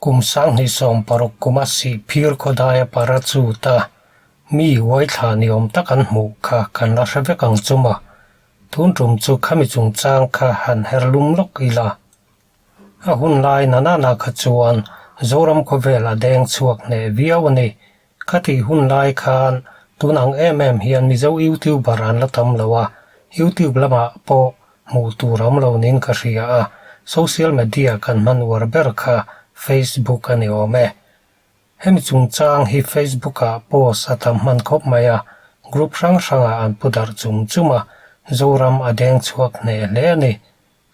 Kum 2016 kuma Sihphir khawdaia parachute-a mi uaithla ni awm tak an hmuh kha kan la hre vek ang chu maw? Tun tum chu khami chungchang kha han her lum lawk ila. A hun lai na nana kha chuan Zoram khawvel a deng chhuak hneh viau a ni. Khatih hun lai khan tun ang em em hian Mizo YouTuber an la tam lo a, YouTube lamah pawh hmuh tur awm lo niin ka hria a, social media kan hman uar ber kha Facebook a ni awm e. Hemi chungchang hi Facebook ah post a tam hman khawp mai a, group hrang hrangah an pu darh chum chum a, Zoram a deng chhuak hneh hle a ni.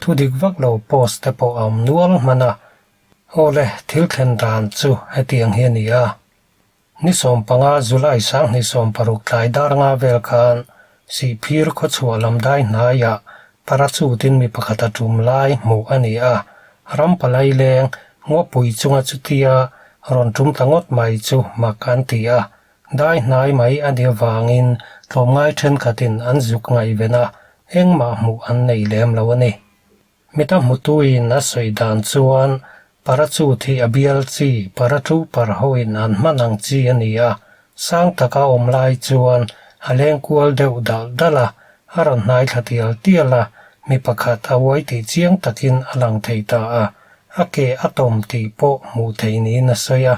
Thu dik vak lo post te pawh a awm nual hman a. Awle, thil thlen dan chu hetiang hi a ni a. Ni 15 July 2016 tlai dar nga vel khan Sihphir khawchhuah lam dai hnaiah parachute-in mi pakhat a tum lai hmuh a ni a, ram palai leng ngawpui chunga chutia rawn tum ta ngawt mai chu mak an ti a, dai hnai mai a nih avangin tlawmngai thenkhatin an zuk ngaihven a, engmah hmuh an nei lem lo a ni. Mita hmutuin a sawi dan chuan parachute hi a bial chi, paratrooper hoin an hman ang chi a ni a, sang taka awm lai chuan a leng kual deuh dalh dalh a, a rawn hnai thla tial tial a, mi pakhat a uai tih chiang takin a lang thei ta a, a ke a tawm tih pawh hmuh theih niin a sawi a.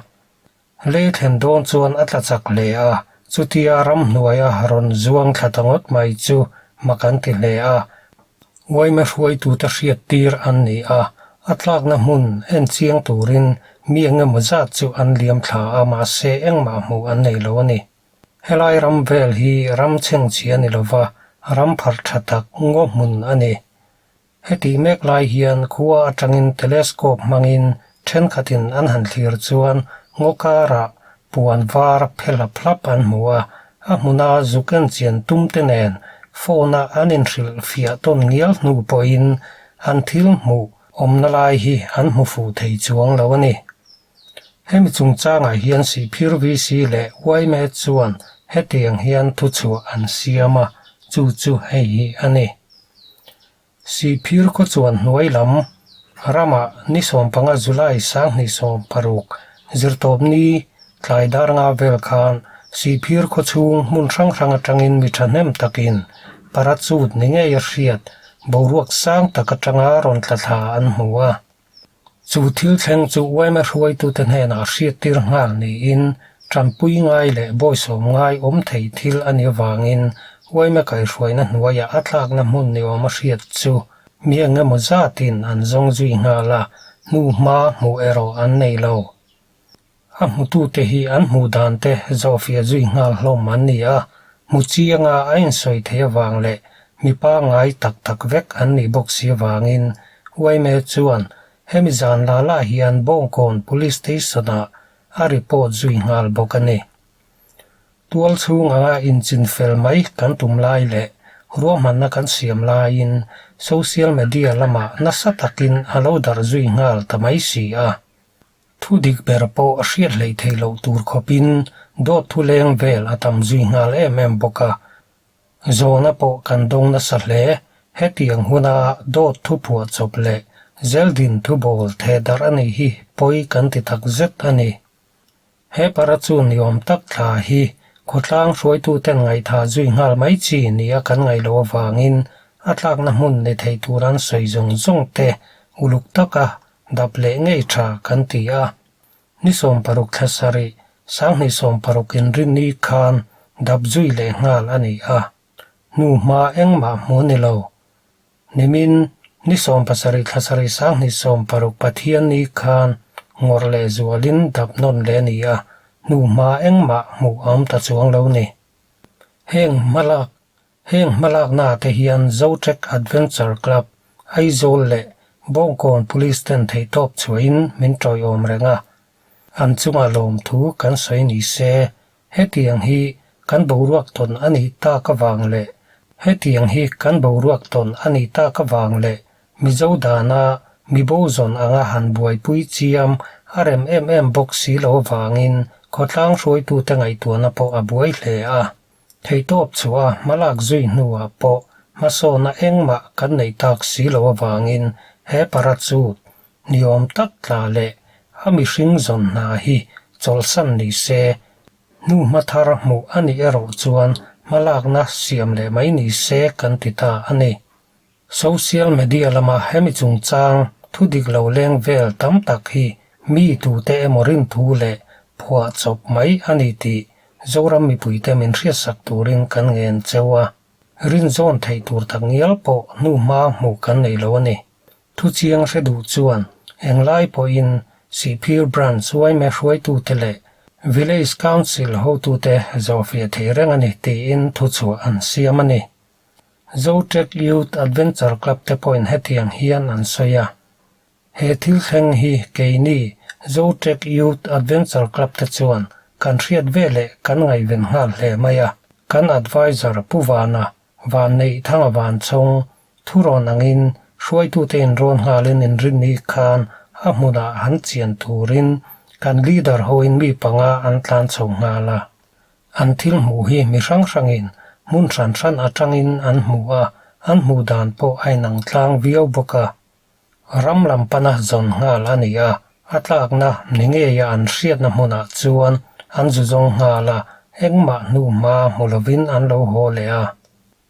Lei thlen dawn chuan a tla chak hle a, chutia ramhnuaia rawn zuang thla ta ngawt mai chu mak an ti hle a. Uaima hruaitute hriat tir an ni a, a tlakna hmun en chiang turin mi eng emaw zat chu an liam thla a, mahse engmah hmuh an nei lo a ni. Helai ram vel hi ram chhengchhia ni lova ram pharh tha tak ngaw hmun a ni. Hetih mek lai hian khua atangin telescope hmangin thenkhatin an han thlir chuan ngaw karah puan var phe hlap hlap an hmu a, a hmuna zuk en chian tum te nen phone a an inhrilh fiah tawn ngial hnu pawhin an thil hmuh awmna lai hi an hmu fuh thei chuang lo a ni. Hemi chungchangah hian Sihphir VC leh yma chuan hetiang hian thuchhuah an siam a, chu chu hei hi a ni. Sihphir khaw chuan hnuai lam ramah ni 15 July 2016 zirtawpni tlai dar nga vel khan Sihphir khaw chhung hmun hrang hrang atangin mi thahnem takin parachute ni ngei a hriat boruak sang tak atanga rawn tla thla an hmu a. Chu thil thleng chu yma hruaitute hnenah hriattir nghal niin tanpui ngai leh bawisawm ngai awm thei thil a nih avangin yma kaihhruaina hnuaiah a tlakna hmun ni awm a hriat chu mi eng emaw zatin an zawng zui nghal a, hnu hma hmuh erawh an nei lo. A hmutute hi an hmuh dan te zawhfiah zui nghal hlawm an ni a, hmu chianga a insawi theih avang leh mi pangngai tak tak vek an nih bawk si avangin yma chuan hemi zan la la hian Bawngkawn Police Station-ah a report zui nghal bawk a ni. Tual chhung anga inchin fel mai kan tum lai leh ruahmanna kan siam laiin social media lamah nasa takin a lo darh zui nghal ta mai si a. Thu dik ber pawh a hriat hleih theih loh tur khawpin dawt thu leng vel a tam zui nghal em em bawk a. Zawhna pawh kan dawng nasa hle. Hetiang huna dawt thu phuah chawp leh zeldin thu bawl theh darh a nih hi pawi kan ti tak zet a ni. He para chu ni awm tak thla hi khawtlang hruaituten ngaihthah zui nghal mai chi nia kan ngaih loh avangin a tlakna hmun ni thei tur an sawi zawng zawng te uluk taka dap leh ngei tha kan ti a. Ni 16 thla sarih, 2016 inrinni khan dap zui leh nghal a ni a. Hnu hma engmah hmu ni lo. Nimin, ni 17 thla sarih 2016 Pathianni khan ngawrh leh zualin dap nawn leh a ni a, hnu hma engmah hmuh a awm ta chuang lo ni. Heng hmalak Heng hmalakna te hian Zotrek Adventure Club, Aizawl leh Bawngkawn Police ten theihtawp chhuahin min tawiawm reng a. An chunga lawmthu kan sawi ni se, hetiang hi kan boruak tawn a nih tak avang leh hetiang hi kan boruak tawn a nih tak avang leh Mizo dana mibo zawn anga han buaipui chiam a rem em em bawk si lo avangin khawtlang hruaitute ngaihtuahna pawh a buai hle a. Theihtawp chhuah a hmalak zui hnuah pawh hmasawna engmah kan neih tak si lo avangin he parachute niawm tak tla leh a mihring zawn hna hi chawlhsan ni se, hnuhma thar hmuh a nih erawh chuan hmalakna siam leh mai ni se kan ti ta a ni. Social media lama hemi chungchang thu dik lo leng vel tam tak hi mi tute emaw rinthu leh phuah chawp mai a ni tih Zoram mipuite min hriatsak turin kan ngen cheu a. Rinzawn theih tur tak ngial pawh hnuhma hmuh kan nei lo a ni. Thu chiang hre duh chuan englai pawhin Sihphir Branch yma hruaitute leh Village Council hotute zawhfiah thei reng a ni tiin thuchhuah an siam a ni. Zotrek Youth Adventure Club te pawhin hetiang hian an sawi a. He thil thleng hi keini Zotrek Youth Adventure Club te chuan kan hriat ve leh kan ngaihven nghal hle mai a. Kan advisor Pu Vana, Vanneih Thanga Vanchawng, thurawn angin hruaitute inrawn nghalin inrinni khan a hmunah han chian turin kan leader hoin mi panga an tlan chho nghal a. An thil hmuh hi mi hrang hrangin hmun hran hran atangin an hmu a, an hmuh dan pawh a inang tlang viau bawk a. Ram lam pana zawn nghal a ni a, a tlakna ni ngeia an hriatna hmunah chuan an zu zawng nghal a, engmah hnu hma hmu lovin an lo haw leh a.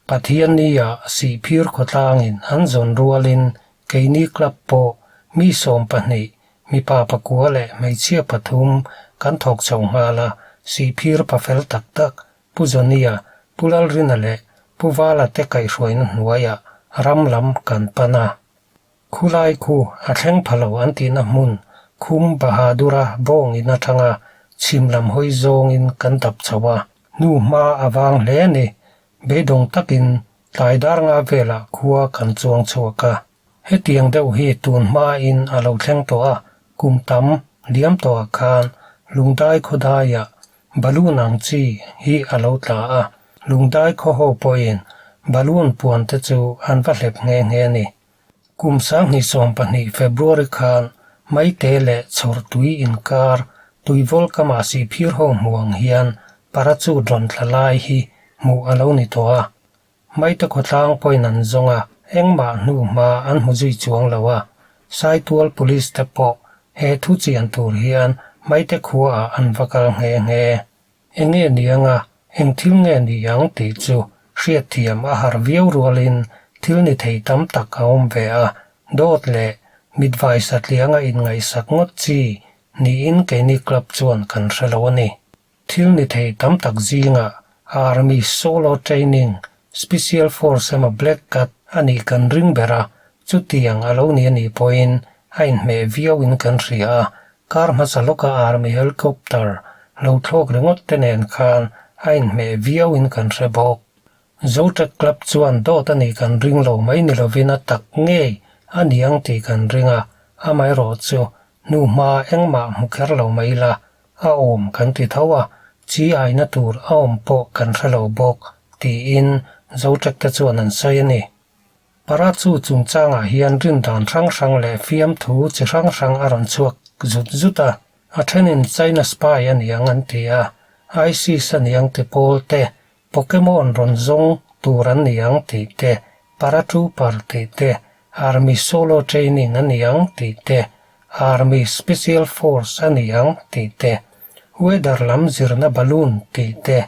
Pathiannia Sihphir khawtlangin an zawn rualin keini club pawh mi 12, mipa pakua leh hmeichhia pathum kan thawk chho nghal a, Sihphir pafel tak tak Pu Johnny-a, Pu Lalrina leh Pu Vala te kaihhruaina hnuaiah ram lam kan pan a. Khulai khu a thleng pha lo an tihna hmun Khum Bahadura bawng in atanga chhim lam hawi zawngin kan dap chho a. Hnu hma a vang hle a ni. Beidawng takin tlai dar nga velah khua kan chuang chhuak a. Hetiang deuh hi tun hmain a lo thleng tawh a, kum tam liam tawhah khan Lungdai khawdaiah Balloon ang chi hi a lo tla a, Lungdai khaw ho pawhin balloon puan te chu an va hlep nghe nghe a ni. Kum 2012 February khan Maite leh Chhawrtui inkar Tuivawl kamah Sihphir ho hmuh ang hian parachute rawn tla lai hi hmuh a lo ni tawh a. Maite khawtlang pawhin an zawng a, engmah hnu hma an hmu zui chuang lo a. Saitual Police te pawh he thu chian tur hian Maite khuaah an va kal nghe nghe. Enge ni anga, eng thil nge ni ang tih chu hriatthiam a har viau rualin thil ni thei tam tak a awm ve a, dawt leh mitvai satlianga inngaihsak ngawt chi niin keini club chuan kan hre lo a ni. Thil ni thei tam tak zingah Army Solo Training Special Force emaw Black Cat a nih kan ring ber a, chutiang a lo ni a nih pawhin a inhmeh viauin kan hria a, kar hmasa lawka Army Helicopter lo thlawk ringawt te nen khan a inhmeh viauin kan hre bawk. Zotrek Club chuan dawt a nih kan ring lo mai ni lovin a tak ngei a ni ang tih kan ring a, amaherawhchu hnuhma engmah hmu kher lo mai la, a awm kan ti tho a, chi aina tur a awm pawh kan hre lo bawk, tiin Zotrek te chuan an sawi a ni. Parachu chungchangah hian rindan hrang hrang leh fiamthu chi hrang hrang a rawn chhuak zut zut a, a thenin China spy a niang an ti a, ISIS a niang ti pawl te, Pokemon rawn zawng tur an niang tih te, Paratrooper tih te, Army solo training a niang tih te, Army special force a niang tih te, weather lam zirna balloon tih te,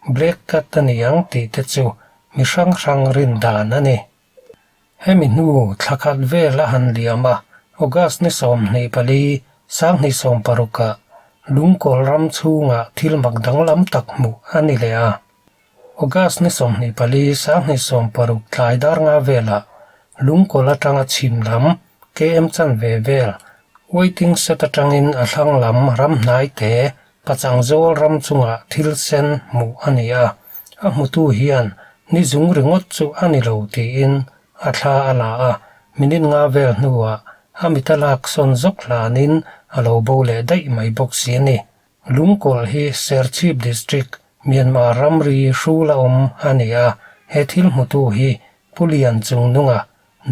Black Cat a ni ang tih te chu mi hrang hrang rin dan a ni. Hemi hnu thla khat vel a han liam a, August ni 24, 2016 ah Lungkawl ram chhungah thil mak danglam tak hmuh a ni leh a. August ni 24, 2016 tlai dar nga velah Lungkawl atanga chhim lam KM chanve vel waiting shed atangin a thlang lam ramhnai te Pachang zawl ram chungah thil sen hmuh a ni a, a hmutu hian ni zung ringawt chu a ni lo tiin a thla a la a, minute nga vel hnuah a mit a lak sawn zawk hlanin a lo bo leh daih mai bawk si a ni. Lungkawl hi Serchhip District, Myanmar ramri hrul a awm a ni a, he thil hmutu hi Pu Lian Chungnunga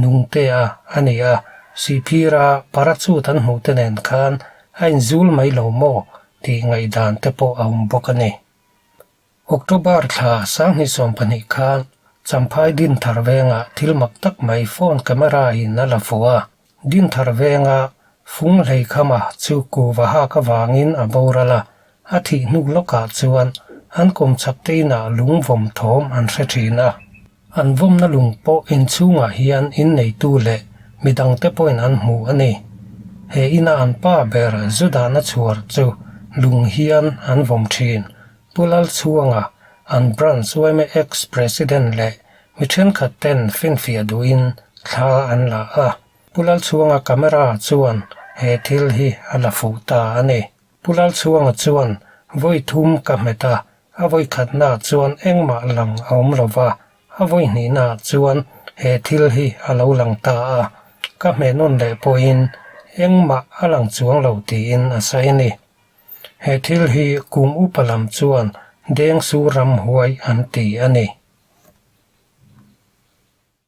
Nungtea a ni a, Sihphira parachute an hmuh te nen khan a inzul mai lo maw tih ngaihdan te pawh a awm bawk a ni. October thla 2012 khan Champhai Dinthar vengah thil mak tak mai phone camera in a la fuh a. Dinthar venga. Funghleikhama chu kuva hak avangin a boral a, a thih hnu lawkah chuan an kawmchhak te inah lung vawm thawm an hre thin a. An vawmna lung pawh inchhungah hian inneitu leh midangte pawhin an hmu a ni. He ina an pa ber Judahna chhuar chu lung hian an vawm thin. Pu Lalchhuanga, an branch yma ex-president leh mi thenkhat ten finfiah duhin thla an la a. Pu Lalchhuanga camera chuan he thil hi a la fuh ta a ni. Pu Lalchhuanga chuan vawi thum ka hmet a, a vawi khatnaah chuan engmah lang a awm lo va, a vawi hnihnaah chuan he thil hi a lo lang ta a, ka hmeh nawn leh pawhin engmah a lang chuang lo tiin a sawi a ni. He thil hi kum upa lam chuan Dengsu ramhuai an ti a ni.